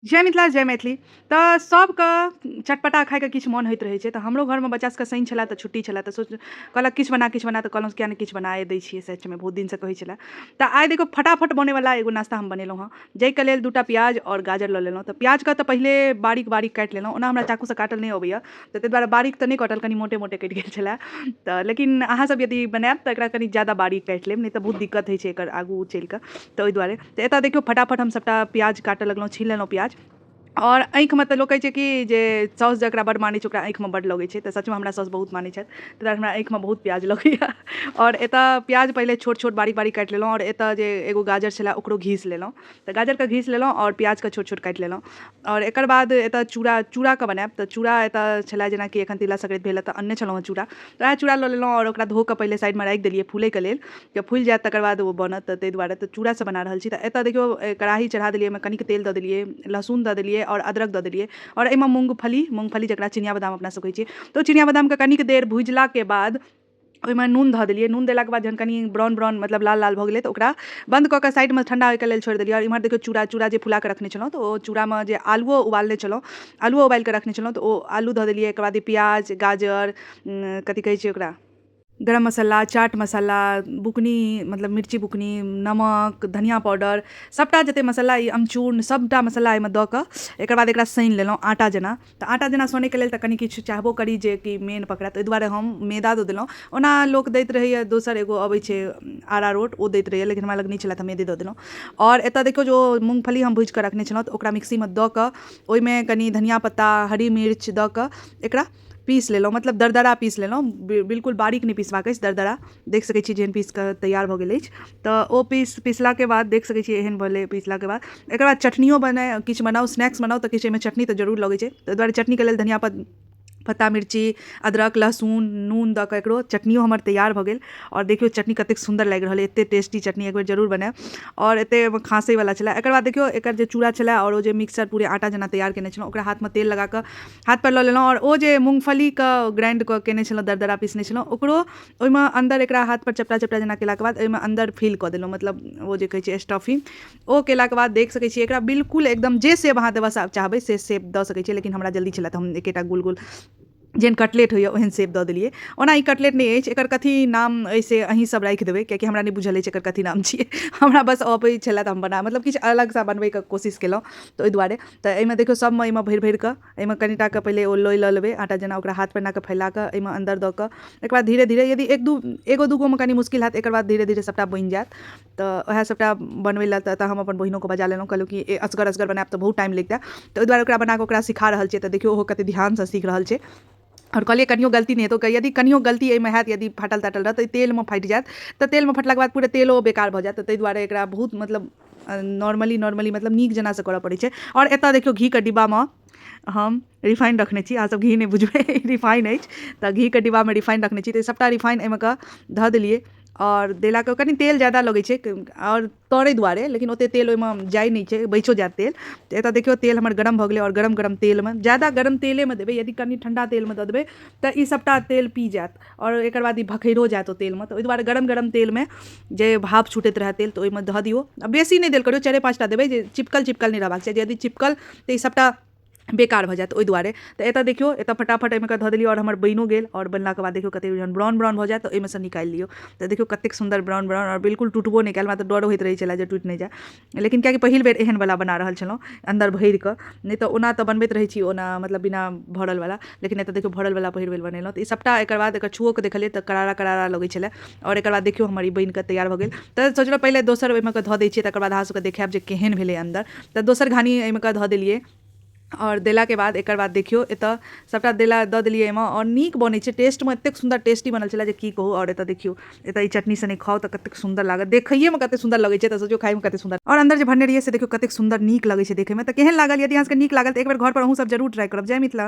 जय मिथिला जय मैथिली। तऽ सभके चटपटा खाइके किछु मोन होइत रहै छै, तऽ हमरो घरमे बच्चा सबके शनि छलै तऽ छुट्टी छलै, तऽ सोच कहलक किछु बना किछु बना, तऽ कहलहुँ किया नहि किछु बनाए दै छियै, सचमे बहुत दिनसँ कहै छलै। तऽ आइ देखियौ फटाफट बनैवला एगो नाश्ता हम बनेलहुँ हँ, जाहिके लेल 2टा प्याज आओर गाजर लऽ लेलहुँ। तऽ प्याजके तऽ पहिले बारीक बारीक काटि लेलहुँ। ओना हमरा चाकूसँ काटल नहि अबैए, तऽ ताहि दुआरे बारीक तऽ नहि कटल, कनि मोटे मोटे कटि गेल छलै। तऽ लेकिन अहाँसब यदि बनायब तऽ एकरा कनि ज्यादा बारीक काटि लेब, नहि तऽ बहुत दिक्कत होइ छै एकर आगू चलिकऽ, तऽ ओहि दुआरे। तऽ एतऽ देखियौ फटाफट हम सबटा प्याज काटऽ लगलहुँ, छील लेलहुँ प्याज। आओर आँखिमे तऽ लोक कहै छै कि जे साउस जकरा बड्ड मानै छै ओकरा आँखिमे बड्ड लगै छै, तऽ सचमे हमरा साउस बहुत मानै छथि, ताहि दुआरे हमरा आँखिमे बहुत प्याज लगैए। आओर एतऽ प्याज पहिले छोट छोट बारीक बारीक काटि लेलहुँ, आओर एतऽ जे एगो गाजर छलै ओकरो घीस लेलहुँ। तऽ गाजरके घीस लेलहुँ आओर प्याजके छोट छोट काटि लेलहुँ। आओर एकर बाद एतऽ चूड़ा, चूड़ाके बनायब तऽ चूड़ा एतऽ छलै, जेनाकि एखन तिला संक्रान्ति भेल तऽ अनने छलहुँ हँ चूड़ा, तऽ वएह चूड़ा लऽ लेलहुँ आओर ओकरा धो कऽ पहिले साइडमे राखि देलियै फूलैके लेल, जब फुलि जायत तकर बाद ओ बनत, तऽ ताहि दुआरे तऽ चूड़ासँ बना रहल छी। तऽ एतऽ देखियौ कड़ाही चढ़ा देलियै, ओहिमे कनिक तेल दऽ देलियै, लहसुन दऽ देलियै आओर अदरक दऽ देलियै, आओर एहिमे मूँगफली, मूँगफली जकरा चिनिया बादाम अपना सब कहै छियै, तऽ ओ चिनिया बादामके कनिक देर भुजलाके बाद ओहिमे नून धऽ देलियै। नून देलाके बाद जहन कनि ब्राउन ब्राउन मतलब लाल लाल भऽ गेलै, तऽ ओकरा बन्द कऽ कऽ साइडमे ठण्डा होइके लेल छोड़ि देलियै। आओर इम्हर देखियौ चूड़ा, चूड़ा जे फुला कऽ रखने छलहुँ, तऽ ओ चूड़ामे जे आलुओ उबालने छलहुँ, आलुओ उबालि कऽ रखने छलहुँ, तऽ ओ आलू दऽ देलियै। एकर बाद प्याज, गाजर, कथी कहै छै ओकरा, गरम मसाला, चाट मसाला, बुकनी मतलब मिर्ची बुकनी, नमक, धनिया पाउडर, सबटा जते मसाला ई अमचूर सबटा मसाला एहिमे दऽ कऽ एकर बाद एकरा सानि लेलहुँ आटा जेना। तऽ आटा जेना सनैके लेल तऽ कनि किछु चाहबो करी जे कि मेन पकड़ै, तऽ ओहि दुआरे हम मैदा दऽ देलहुँ। ओना लोक दैत रहैए दोसर एगो अबै छै अरारोट, ओ दैत रहैए, लेकिन हमरा लग नहि छलै तऽ मैदे दऽ देलहुँ। आओर एतऽ देखियौ जे ओ मूँगफली हम भुजिकऽ रखने छलहुँ, तऽ ओकरा मिक्सीमे दऽ कऽ ओहिमे कनि धनिया पत्ता, हरी मिर्च दऽ कऽ एकरा पीस लेलहुँ, मतलब दरदरा पीस लेलहुँ, बिल्कुल बारीक नहि पिसबाक अछि, दरदरा। देख सकै छी जेहन पीस कऽ तैयार भऽ गेल अछि। तऽ ओ पीस पिसलाके बाद देख सकै छी एहन भेलै पिसलाके बाद। एकर बाद चटनियो बनै किछु बनाउ, स्नैक्स बनाउ, तऽ किछु एहिमे चटनी तऽ जरूर लगै छै, ताहि दुआरे चटनीके लेल धनिया पत्ता, मिर्ची, अदरक, लहसुन, नून दऽ कऽ एकरो चटनियो हमर तैयार भऽ गेल। आओर देखियौ चटनी कतेक सुन्दर लागि रहल अइ, एतेक टेस्टी चटनी एक बेर जरूर बनायब। आओर एतेक खाँसैवला छलै। एकर बाद देखियौ एकर जे चूड़ा छलै आओर ओ जे मिक्सचर पूरे आटा जेना तैयार केने छलहुँ, ओकरा हाथमे तेल लगाकऽ हाथपर लऽ लेलहुँ, आओर ओ जे मूँगफलीके ग्राइंड कऽ केने छलहुँ, दरदरा पिसने छलहुँ, ओकरो ओहिमे अन्दर एकरा हाथपर चपटा चपटा जेना केलाके बाद ओहिमे अन्दर फिल कऽ देलहुँ, मतलब ओ जे कहै छै स्टफिंग। ओ केलाके बाद देख सकै छियै एकरा बिल्कुल एकदम जे शेप अहाँ देबऽ चाहबै से शेप दऽ सकै छियै, लेकिन हमरा जल्दी छलै तऽ हम एकेटा गोल गोल जेहन कटलेट होइए ओहन शेप दऽ देलियै। ओना ई कटलेट नहि अछि, एकर कथी नाम अछि से अहीँ सब राखि देबै, कियाकि हमरा नहि बुझल अछि एकर कथी नाम छियै। हमरा बस अबै छलै तऽ हम बना मतलब किछु अलगसँ बनबैके कोशिश केलहुँ, तऽ ओहि दुआरे। तऽ एहिमे देखियौ सबमे एहिमे भरि भरिकऽ एहिमे कनिटाके पहिले ओ लोइ लऽ लेबै आटा जेना, ओकरा हाथपर एनाकऽ फैलाकऽ एहिमे अन्दर दऽ कऽ एकर बाद धीरे धीरे यदि एक दू एगो दूगोमे कनि मुश्किल हैत, एकर बाद धीरे धीरे सबटा बनि जायत। तऽ वएह सबटा बनबै लए तऽ हम अपन बहिनोके बजा लेलहुँ, कहलहुँ कि असगर असगर बनायब तऽ बहुत टाइम लागि जायत, तऽ ओहि दुआरे ओकरा बनाकऽ ओकरा सिखा रहल छियै। तऽ देखियौ ओहो कते ध्यानसँ सीख रहल छै। आओर कहलियै कनियो गलती नहि हेतौ, यदि कनियो गलती एहिमे हैत, यदि फाटल ताटल रहत तऽ तेलमे फाटि जायत, तऽ तेलमे फटलाके बाद पूरे तेलो बेकार भऽ जायत, तऽ ताहि दुआरे एकरा बहुत मतलब नॉर्मली नॉर्मली मतलब नीक जेनासँ करऽ पड़ै छै। आओर एतऽ देखियौ घीके डिब्बामे हम रिफाइन रखने छी, अहाँसब घी नहि बुझबै, रिफाइन अछि, तऽ घीके डिब्बामे रिफाइन रखने छी, तऽ सबटा रिफाइन एहिमे कऽ धऽ देलियै। आओर देलाके कनि तेल ज्यादा लगै छै आओर तरै दुआरे, लेकिन ओतेक तेल ओहिमे जाइ नहि छै, बचिओ जायत तेल। तऽ एतऽ देखियौ तेल हमर गरम भऽ गेलै, आओर गरम गरम तेलमे, ज्यादा गरम तेलेमे देबै, यदि कनि ठण्डा तेलमे दऽ देबै तऽ ई सबटा तेल पी जायत आओर एकर बाद ई भखैरो जायत ओ तेलमे, तऽ ओहि दुआरे गरम गरम तेलमे जे भाप छूटैत रहए तेल, तऽ ओहिमे धऽ दियौ। आ बेसी नहि देल करियौ, 4-5टा देबै, जे चिपकल चिपकल नहि रहबाक चाही, यदि चिपकल तऽ ई सबटा बेकार भऽ जायत, ओहि दुआरे। तऽ एतऽ देखियौ एतऽ फटाफट एहिमे कऽ धऽ देलियै आओर हमर बनिओ गेल। आओर बनलाके बाद देखियौ कतेक जहन ब्राउन ब्राउन भऽ जायत तऽ ओहिमे सँ निकालि लियौ, तऽ देखियौ कतेक सुन्दर ब्राउन ब्राउन आओर बिल्कुल टुटबो नहि कयल। हमरा तऽ डरो होइत रहै छलै जे टूटि नहि जाय, लेकिन कियाकि पहिल बेर एहनवला बना रहल छलहुँ अन्दर भरि कऽ, नहि तऽ ओना तऽ बनबैत रहै छी ओना मतलब बिना भरलवला, लेकिन एतऽ देखियौ भरलवला पहिल बेर बनेलहुँ। तऽ ई सबटा एकर बाद एकर छुओ कऽ देखलियै तऽ करारा करारा लगै छलै। आओर एकर बाद देखियौ हमर ई बनि कऽ तैयार भऽ गेल। तऽ सोचलहुँ पहिले दोसर ओहिमे कऽ धऽ दै छियै, तकर बाद अहाँ सबके देखायब जे केहन भेलै अन्दर। तऽ दोसर घानी एहिमे कऽ धऽ देलियै, आओर देलाके बाद एकर बाद देखियौ एतऽ सबटा देला दऽ देलियै एहिमे, आओर नीक बनै छै टेस्टमे, एतेक सुन्दर टेस्टी बनल छलै जे की कहू। आओर एतऽ देखियौ एतऽ ई चटनी सने खाउ तऽ कतेक सुन्दर लागत, देखैएमे कतेक सुन्दर लगै छै, तऽ सोचियौ खाइमे कतेक सुन्दर। आओर अन्दर जे भरने रहियै से देखियौ कतेक सुन्दर नीक लगै छै देखैमे। तऽ केहन लागल? यदि अहाँ सबके नीक लागल तऽ एक बेर घरपर अहूँ सब जरूर ट्राइ करब। जय मिथिला।